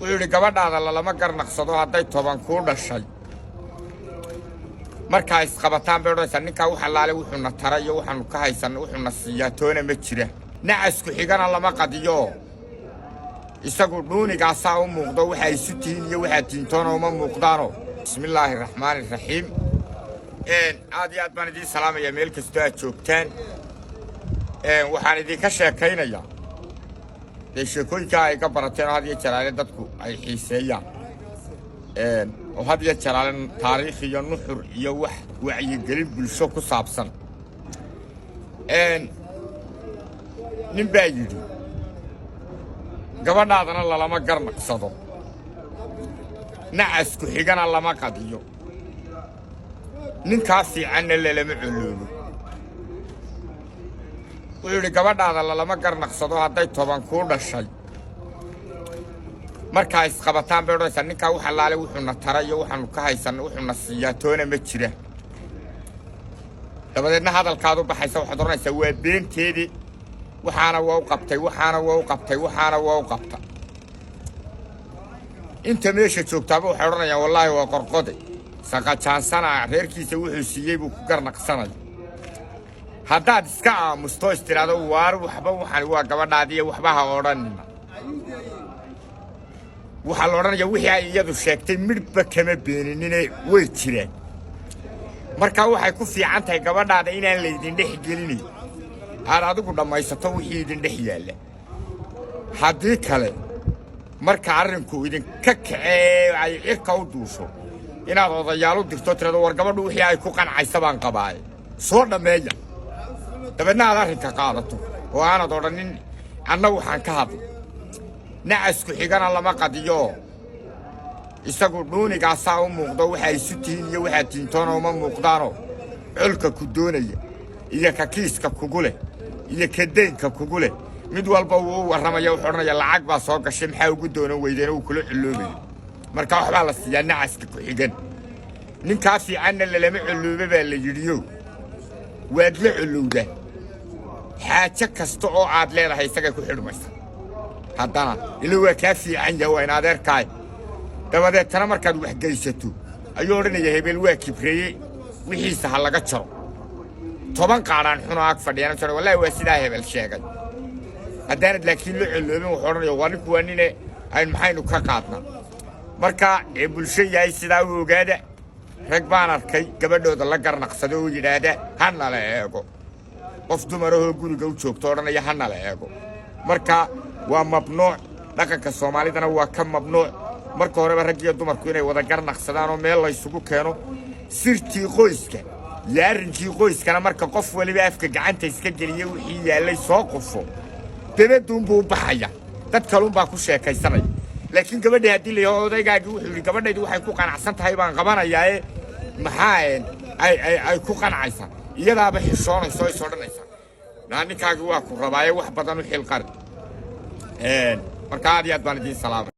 Wuxuu yidhi, gabadhaada lalama garnaqsado hadday 10 kuu dhashay. Markaa isqabataan bay odhanaysaa, ninkaa wax allaale wuxuuna tara iyo waxaanu ka haysanna wuxuuna siiyaa toona ma jira. Nacasku xigana lama qadiyo, isagu dhuunigaasaa u muuqdo. Waxaa isu tihiin iyo waxaa tiintoona uma muuqdaano. Bismillaahi raxmaani raxiim. Aad iyo aad baan idiin salaamayaa meel kastoo aad joogtaan. Waxaan idinka sheekaynayaa dee sheekooyinkaa ay ka barateen oo had iyo jaraale dadku ay xiiseeyaan, oo had iyo jaraale taariikh iyo nuxur iyo wax wacyigelin bulsho ku saabsan. Nin baa yidhi, gabadhaadana lalama garnaqsado, nacasku xigana lama qadiyo, ninkaa fiicanna lalama coloobo. Wuxuu yidhi, gabadhaada lalama garnaqsado hadday 10 kuu dhashay. Markaa isqabataan bay odhanaysaa, ninkaa wax allaale wuxuuna tara iyo waxaanu ka haysanna wuxuuna siiyaa toona ma jira. Dabadeedna hadalkaad u baxaysa, waxaad odhanaysaa, waa beenteedii, waxaana waa u qabtay, waxaana waa u qabtay, waxaana waa u qabta. Inta meesha joogtaaba waxay odhanayaan, wallaahi waa qorqode saqajaansana, reerkiisa wuxuu siiyey buu ku garnaqsanaya. Haddaad iska aamusto, is tidhaahdo, waar waxba waxani waa gabadhaadiiyo waxba ha odhanina, waxaa la odhanaya wixii ay iyadu sheegtay midhba kama beeninine, way jiraan. Marka waxay ku fiican tahay gabadhaada inaan laydin dhex gelinayn, aad adigu dhammaysato wixii idin dhex yaalla. Haddii kale, marka arrinku idinka kacee ay cirka u duusho, inaad odayaal u dirto, tirado, war gabadhu wixii ay ku qancaysa baan qabaaye, soo dhammeeya. Dabeedna aad arrinka qaadato oo aanad odhanin, anna waxaan ka hadla. Nacasku xigana lama qadiyo, isagu dhuunigaasaa u muuqdo. Waxaa isu tihiin iyo waxaa tiintoona uma muuqdaano. Colka ku doonaya iyo ka kiiska kugu leh iyo ka daynka kugu leh, mid walba wuu u warramaya. Wuxuu odhanaya, lacag baa soo gashay, maxaa ugu doonan weydeen? Uu kula culloobaya. Marka waxbaa la siiyaa nacaska ku xigan. Ninkaa fiicanna lalama colloobe baa la yidhiyo, waad la collowdaa. Xaajo kasta oo aad leedahay isagay ku xidhmaysa. Haddana ila waa kaa fiican yahay, waa in adeerkaay. Dabadeetana markaad waxgeysato ayuu odhanaya, hebel waa kibreeye, wixiisa ha laga jaro. 10 qaadhaan xunoo ag fadhiyana jaro, wallahi waa sidaa hebel sheegay. Haddaanad laakiin la colloobin, wuxuu odhanaya, waa ninku waa nine aynu maxaynu ka qaadnaa? Marka ee bulsho yahay, sidaa u ogaada. Rag baan arkay gabadhooda la garnaqsado oo yidhaahda, ha nala eego. Qof dumarahoo guriga u joogto odhanaya, ha nala eego. Marka waa mamnuuc, dhaqanka Soomaalidana waa ka mamnuuc. Marka horeba rag iyo dumarku inay wada garnaqsadaan oo meel laysugu keeno sirtii qoyska iyo arrinkii qoyskana, marka qof waliba afka gacanta iska geliya, wixii yaallay soo qufo, dabaduunbuu u baxaya, dad kaluunbaa ku sheekaysanaya. Laakiin gabadhii haddii la yaho, odaygaagii wuxuu yidhi, gabadhaydu waxay ku qanacsan tahay baan qabanayaae, maxaa ay ku qancaysaa? Iyadaaba xishoonaysa oo is odhanaysa, naa ninkaagi waa ku rabaaye, wax badan u xilqari. Marka aad iyo aad baan idiin salaamay.